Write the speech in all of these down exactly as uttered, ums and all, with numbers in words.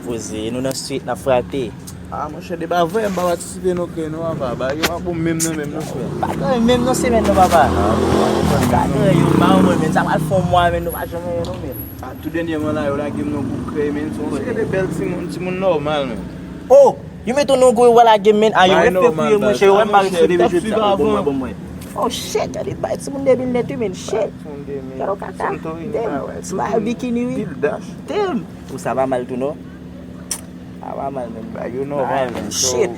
Poze, nou nan street, n ap frape. Ah, monchè, depi avanyè m pa patisipe nan kay non, papa. Bagay yo pa bon menm nan menm non, frè. Pa gen menm nan semèn non, papa. Ah, pa gen menm non. Pa gen yo, m pa konprann, men sa pral fè yon mwa, men nou pa janm wè non, men. Ah, tou dènyèman la, yo lage m nan gwo kay, men. Se yon seri de bèl timoun, timoun nòmal, men. Oh! Yo mete w nan gwo, yo lage m, men. Ah, yo refè fouye, monchè, yo wè m pa refè de jodi sa. Bon, mwen, bon, mwen. Oh, shit, gade bay timoun debil nèt, wi, men, shit. Gade w kaka. Damn, smile bikini, wi. Damn. Ou sa pa mal tou, non? A pa mal menm. Bagay yo nòmal, men. Shit.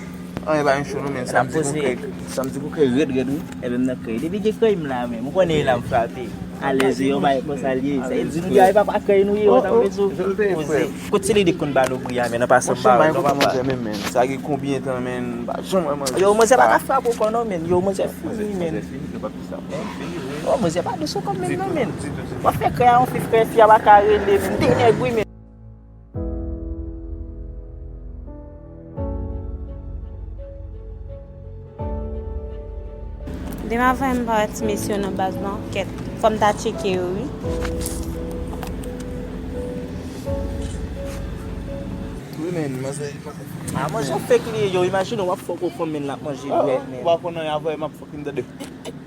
Anyen pa yon cho non, men. Samdi gon kay, samdi gon kay rèd rèd, wi. Ebyen, m nan kay. Depi gen kay, m la menm. Ou konnen la m frape. Alèz, yo bay konsa l ye. Sa vle di nou di a, e pa pa kay nou ye, ou tann bezwen. Poze. Kot se li de konn ba nou bri a, men, nan pasan ba nou, papa. Monchè, m pa konn manzè menm, men. Sa gen konbyen tan, men, m pa janm wè manzè. Yo, manzè pa ka frape w kò non, men. Yo, manzè fini, men. Yo, manzè pa dous ankò menm non, men. W ap fè kay a yon fi, frè, fi a pa ka rele, men. De nèg, wi, men. Demen avanyè m pa wè ti mesye yo nan baz lan, kèt. Fò m ta tcheke yo, wi. Wi, men, manzè. Ah, manzè fèk li ye, yo, imajine w ap fòk ou fanm, men, l ap manje dwèt, men. Ou pa konn anyen avanyè m ap fòk m tande.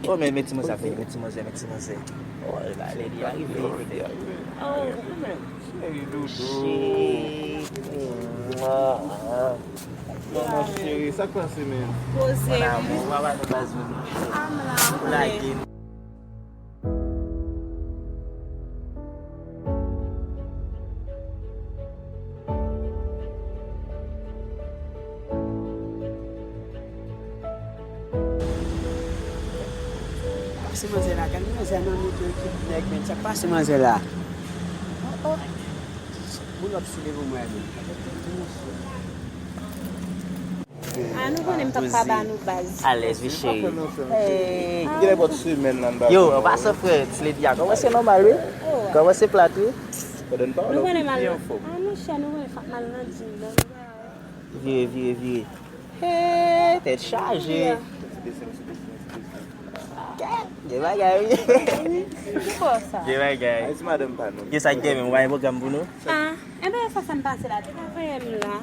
Oh, men, men ti manzè ap vini, men ti manzè, men ti manzè. Oh, la, lè li arive. Oh, men. Cheri doudou. Shit. Manman cheri, sa k pase, men? Poze. Mon amour, w ap al nan baz mwen, mon cheri. Ou lage m. Pase manzè la, gade manzè nan moto ekip nèg, men sa k pase manzè la. Oh, oh. Boul ap soule pou mwen, men. Ah, nou konnen m p ap ka ba nou baz. Alèz, wi, cheri. Hey. Genlè bòt semèn nan ba. Yo, an pasan, frè, ti lady a kòmanse nòmal, wi. Oh. Kòmanse plat, wi. Nou konnen mal. Ah, monchè, nou konnen fap mal nan jim nan. Vire, vire, vire. Hey, tèt chaje. Gen bagay, wi. Ki fò sa? Gen bagay. Ay, ti madanm pa nou. Gen sa k gen menm, w pa gen pwogram pou nou? Ah, enben, sa, sa m pase la, te ka voye m la.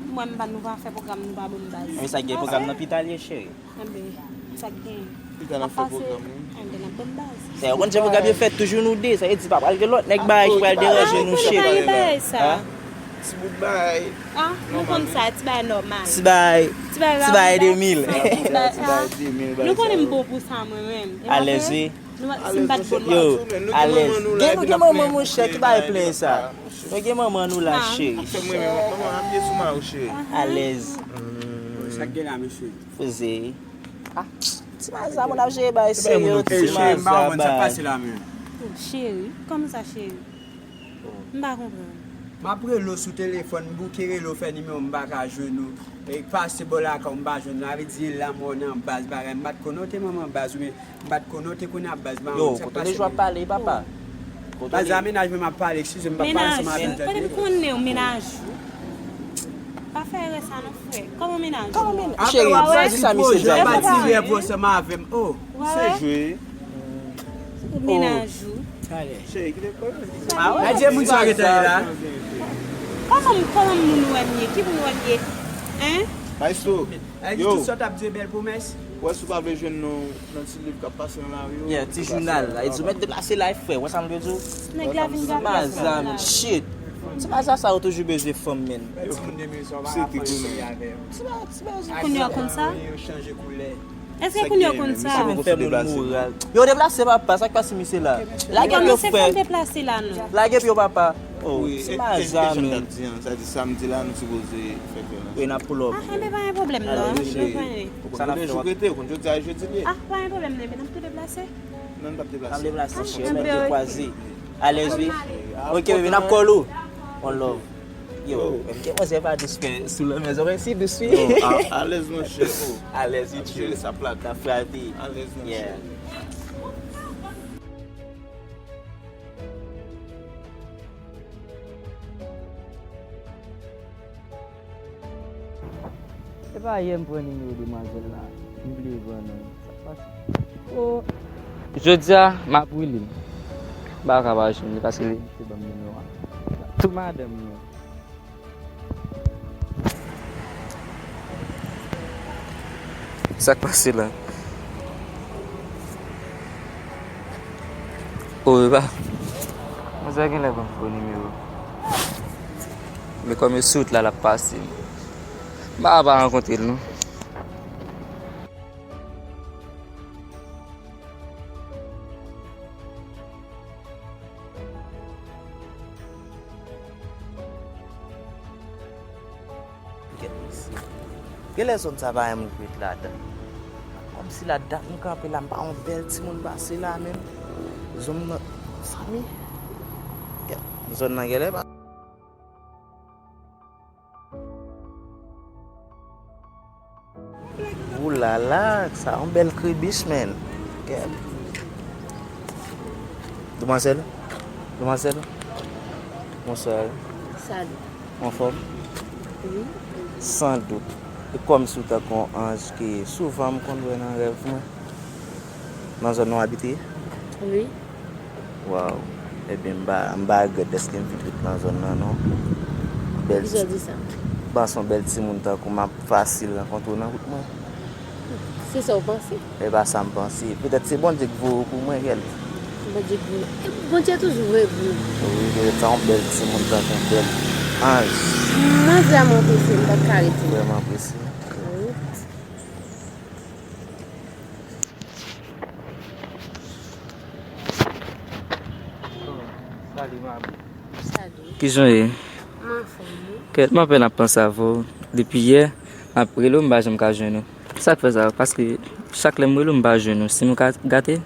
Mwen, m pa, nou pa fè pwogram, nou pa ban m baz. Men sa k gen pwogram nan pita l ye, cheri. Enben, sa k gen? Pita n ap fè pwogram, wi. Enben, n ap ban m baz. Sa yo konn jan pwogram yo fèt, toujou nou de, sa vle di pa pral gen lòt nèg bagay ki pral deranje nou, cheri. Ah, pa gen bagay sa. Ti bout bagay. Ah, nou konn sa, ti bagay nòmal. Ti bagay, ti bagay de mil. Ti bagay de mil, nou konnen m bon pou sa, mwen menm. Alèz, wi. Si m pa t bon, yo, alèz. Gen nou gen manman, monchè, ki bagay plen sa. Nou gen manman nou la, cheri. Sa k gen la, mesye? Poze. Ah, ti maza, moun ap jere bagay serye, ti maza, baz. Cheri, kòman sa, cheri? M pa konprann. M ap rele w sou telefòn, m bouke rele w, fè nimewo m pa ka jwenn ou. E pase bò lakay ou, m pa jwenn ou. Sa vle di e la m wè w nan baz bagay. M pa t konnen w te manman baz, oubyen m pa t konnen w te konnen ap baz, m pa konn sa k pase. Yo, kote w ap pale, papa? Baz a menaj mwen m ap pale, eskize m, m pa pale ansanm avè w tande. Kote m konnen w menaj ou? Pa fè erè sa non, frè. Kòman menaj ou? Kòman menaj ou? Cheri, pa di sa misye di a. Ap di rèv ou ansanm avè m. Oh. Se jwe. Menaj ou. Cheri, kite kò. Adye moun sa gentan ye la. Kòman, kòman moun wè m ye? Ki moun wè m ye? Hein? Maestro. Yo. Tout sa w t ap di e bèl pwomès. Wè si w pa vle jwenn nou nan ti liv k ap pase nan lari yo. Yeah, ti jounal la. E di w mèt deplase la, frè. Wè sa m vle di w? Nèg la vin gate. Ti maza, men. Shit. Ti maza sa yo toujou bezwen fanm, men. Ti maza, ti maza. Kounye a konn sa? Yo chanje koulè. Èske kounye a konn sa? Misye vin fè moun moral. Yo deplase papa, sa k pase misye la? Lage pye w, frè. Lage pye w, papa. Oh, ti maza, men. Sa di samdi la, nou sipoze fè kè la. Wi, n ap pull up. Ah, enben, pa gen pwoblèm, non. Alò, cheri. Sa n ap fè? Jodi a jodi l ye. Ah, pa gen pwoblèm, non, enben, n ap tou deplase. Non, n p ap deplase. N ap deplase, cheri, n ap dekwaze. Alèz, wi. Ok, baby, n ap call ou. One love. Yo, m gen manzè pa dous, men sou lanmè, zòrèy si dous, wi. Yo, a-, alèz, monchè. Oh. Alèz, wi, cheri. Sa plat. N ap frape. Alèz, monchè. Yeah. Se pa yè m pran nimewo demwazèl la, m bliye pran non l. Sa k pase? Oh. Jodi a, m ap rele l. M pa ka pa jwenn li paske li te ban m nimewo a. Tou madanm mwen. Sa k pase la? O, e pa. Manzè genlè ban m fo nimewo. Men kòm yo sou wout la, l ap pase. M pa, pa rankontre l, non. Kèt mesye. Genlè zòn sa pa yon moun pou ret ladan. Kòmsi la dat m kanpe la, m pa yon bèl timoun pase la menm. Zòn nan, zanmi. Kèt, zòn nan genlè pa. Oulala, sa yon bèl kribich, menn. Kèt. Demwazèl, demwazèl, bonswa. Salut. Anfòm? Wi. San dout. E kòmsi w tankou yon anj ke souvan m konn wè nan rèv mwen. Nan zòn nou abite? Wi. Waw. Ebyen, m pa, m pa regrèt dèske m vin ret nan zòn nan, non. Bèl. Poukisa w di sa? M panse yon bèl timoun tankou m ap fasil rankontre w nan wout mwen. Se sa w panse? E pa sa m panse. Petèt se Bondye k voye w pou mwen, kèt. Bondye k voye. E Bondye toujou voye pou nou. Wi, petèt sa yon bèl timoun tankou yon bèl anj. Mwen vrèman prese, m pa t ka rete. Vrèman prese. Wi. Salut, ma belle. Salut. Kijan w ye? M anfòm, wi. Kèt, m apèn ap panse avè w. Depi yè, m ap rele w, m pa janm ka jwenn ou. Sa k fè sa? Paske chak lè m rele w, m pa jwenn ou. Sim ou ka gate?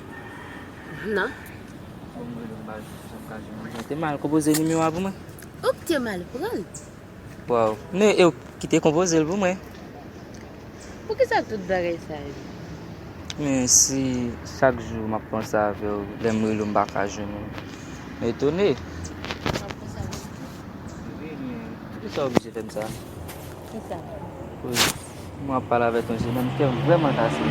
Non. Bon, m rele w, m pa janm ka jwenn ou. Te mal konpoze nimewo a pou mwen? Ou k te mal pran l. Waw, men e w ki te konpoze l pou mwen. Poukisa tout bagay sa yo? Men si chak jou m ap panse avè w, lè m rele w m pa ka jwenn ou, m etone. M ap panse avè w tou. Wi, men poukisa w oblije fè m sa? Kisa? Wi, m ap pale avè w, tonje, men kè m vrèman kase.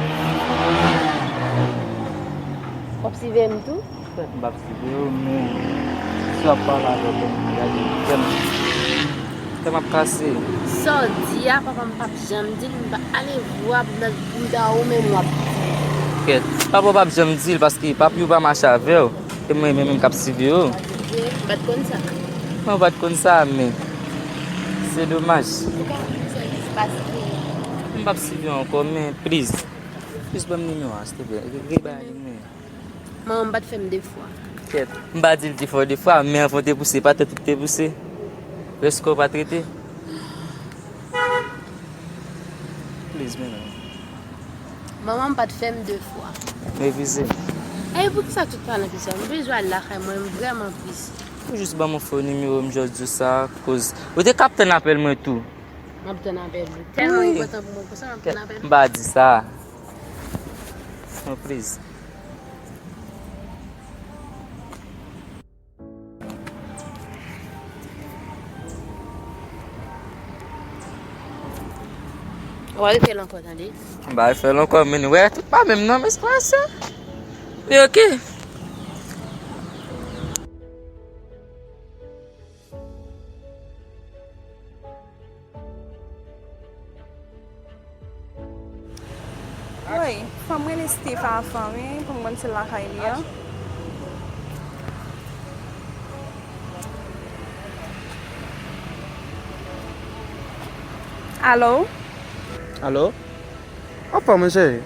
W ap siveye m tou? Pèt m p ap siveye w, men si w ap pale avè w, gade, kè m, kè m ap kase. Sa w di a, papa m p ap janm di l, m pa ale vwa pou m ta, pou m ta ou menm w ap di. Kèt, papa w p ap janm di l, paske papi w pa mache avè w, e mwen menm, menm k ap siveye w. M pa t konn sa. Mwen pa t konn sa, men se domaj. Ou ka di sa jis paske. M p ap siveye w ankò, men please. Please, ban m nimewo a, silteplè. Re-, re-, bay li, men. Manman m pa t fè m de fwa. Kèt, m pa di l te fè w de fwa, men anvan w te pouse, pa tèt ou k te pouse. Rès kò w pa t rete. Please, men non. Manman m pa t fè m de fwa. Revize. E poukisa tout palan ki sa? M bezwen al lakay mwen, m vrèman prese. Ou jis ban m yon fo nimewo, m jis di w sa, koz ou te k ap tann apèl mwen tou. M ap tann apèl ou. Tèlman enpòtan pou mwen konsa, m ap tann apèl ou. M pa di sa. Non, please. Ou pa refè l ankò, tande? M pa refè l ankò, men wè, tout pa menm non, men se pa sa. Men oke. Woy, fò m rele Steve avan, wi, pou m konn si l lakay li an. Alo? Alo? Anfòm, wi, cheri.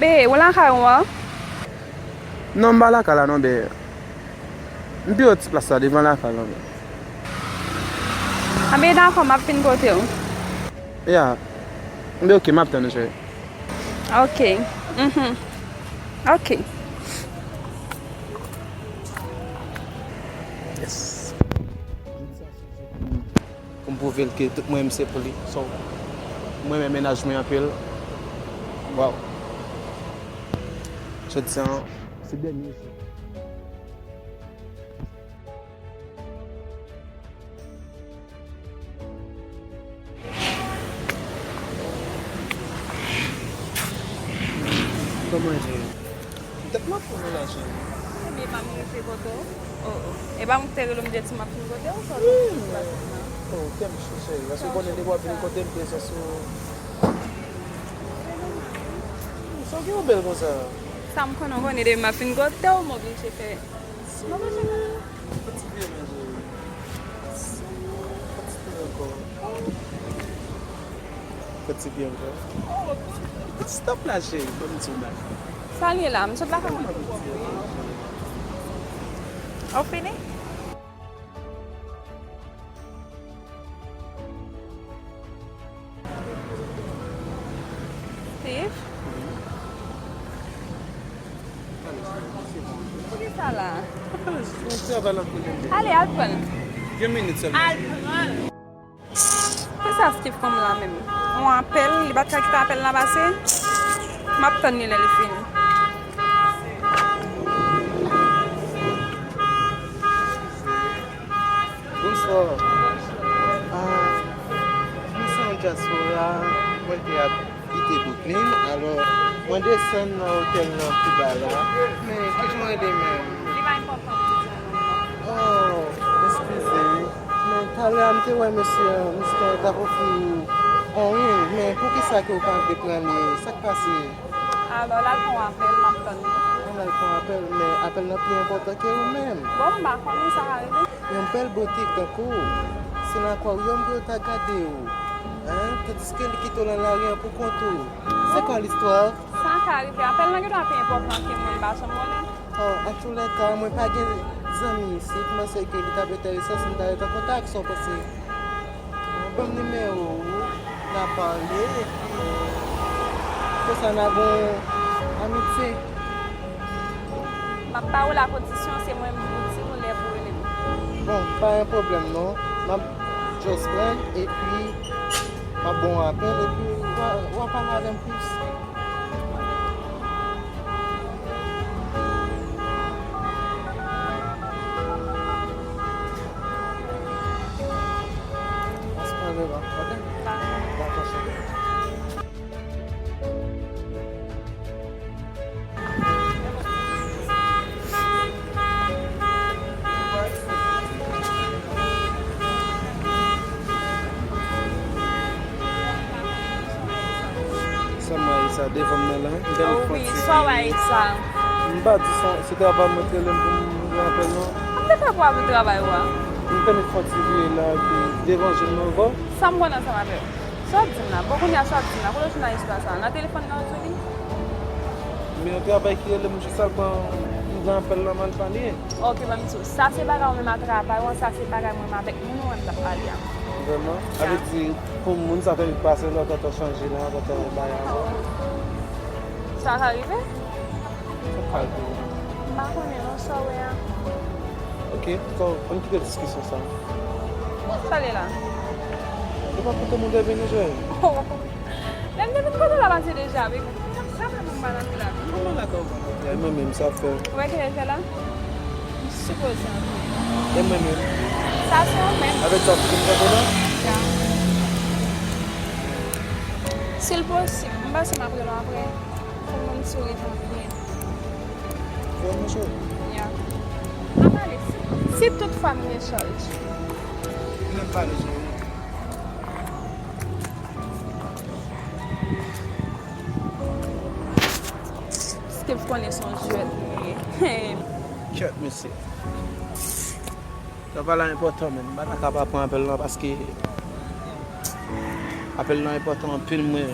Be, ou lakay ou an? Non, m pa lakay la non, be. M pi wo ti plas la, devan lakay la, be. Anben, dakò, m ap vin kote w. Ya. Be, oke, m ap tann ou, cheri. Oke. Mhm. Oke. Yes. Pou m pwouve l ke tout mwen menm se pou li. So, mwen renmen mennaj mwen anpil. Waw. Jodi a, se dènye jou. Kòman e ye? Petèt m ap fè w nan lajan. Ebyen, pa m rive kote w. Oh, oh. E pa m te rele w, m te di m ap vin kote w, sa w te di m pase nan. Oh, kè m cho, cheri. Paske w konnen depi w ap vin kote m, prezans ou. Poukisa w bèl konsa? Sa m konnen, w konnen depi m ap fin gote w, m oblije fè. M oblije fè. Fè ti vye men, cheri. Fè ti vye ankò. Fè ti vye ankò. Stop la, cheri, ban m di w bagay. Sa l ye la? M sot lakay mwen. Ou fini? Steve? Poukisa la? Ale, al pran l. Al pran l. Kisa Steve konn la menm? Yon apèl, li pa t ka kite apèl la pase? M ap tann li lè li fini. Bonswa. Ah, mwen se yon dyaspora, mwen te abite Brooklyn, alò mwen desann nan otèl nan pi ba la. Men, kijan w rele menm? Li pa enpòtan pou sa non. Oh, eskize wi. Men talè a m te wè mesye an, misye an t ap ofri w on ring, men poukisa ke w pa vle pran li? Sa k pase? Alò, l al pran yon apèl, m ap tann li. L al pran yon apèl, men apèl nan pi enpòtan ke ou menm. Bon, m pa konnen sa ka rive. Yon bèl botik tankou w, se nan akwaryòm pou yo ta gade w, en, tandiske li kite w nan lari an pou kont ou. Se kwa listwa? Sa ka rive. Apèl nan gen dwa pi enpòtan ke mwen, m pa janm konnen. Oh, antoulèka, mwen pa gen zanmi isit, mwen panse ke li t ap enterese si m ta ret an kontak, sa w panse? Ban m nimewo w, n a pale, epi konsa n a gon amitye. M ap ba ou lakondisyon, se mwen menm pou di nou lè pou rele m. Bon, pa gen pwoblèm non. M ap just pran l, epi m ap ba w apèl, epi w a, w a pale avè m plis. Mas pa devan, ok? Dakò, cheri. Sa m rayi sa devan m nan la, m tande fon ti sa. M pa di sa, se travay mwen te rele m pou m pran apèl non. M te fè pou apèl travay ou a. M tande fon ti vye la, epi devan je m nan ankò. Sa m konn ansanm avè w. Sa w ap di m la? Bon, kounye a sa w ap di m la? Kote jounalis la sa? Nan telefòn nan w di li? Men yon travay ki rele m jis al pran, m pran apèl la, m al pale. Ok, ban m di w. Sa se bagay ou menm ak travay ou an, sa se bagay mwen menm avèk moun ou menm t ap pale a. Vrèman? Sa vle di, pou moun sa fè m pase lè w t ap chanje la, w t ap bay avan. Sa ka rive? Sa ka rive. M pa konnen non, sa w wè a. Ok, so, ann kite diskisyon sa. Sa l ye la? Ou pa koute moun te vini jwe? Oh. Lè m te vin kote w la pase deja, baby. Sa fè pou m pa nan vil la. Kòman la ka w pa nan vil la? E mwen menm, sa fè. Ou wè kilè l fè la? M sipoze antre. E mwen menm. Sa se ou menm. Avèk sa, pou m kanpe la? Ya. Si l posib, m panse m ap rele w apre. Pou moun souri tan byen. Vre, monchè? Ya. N a pale si, si tout fwa m gen chaj. N ap pale, cheri. Steve konnen se yon jwèt li ye. Kèt, mesye. Travay la enpòtan, men m pa ta ka pa pran apèl lan paske apèl lan enpòtan anpil, mwen.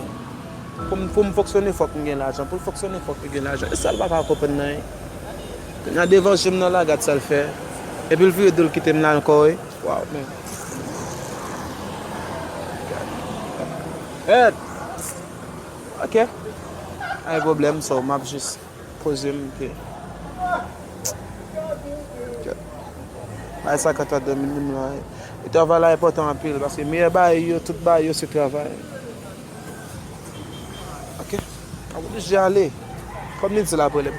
Pou m, pou m fonksyone, fòk m gen lajan. Pou l fonksyone, fòk li gen lajan. E sa l pa ka konprann nan, kounye a devan je m nan la, gad sa l fè. Epi l vire do l kite m la ankò, wi. Waw, men. Ed! Ok. Pa gen pwoblèm, so, m ap jis poze m, epi. Bagay sa ka ta dòmi menm la. E travay la enpòtan anpil, paske meyè bagay yo, tout bagay yo se travay. Ok? M ap oblije ale. Kòm li di l ap rele m.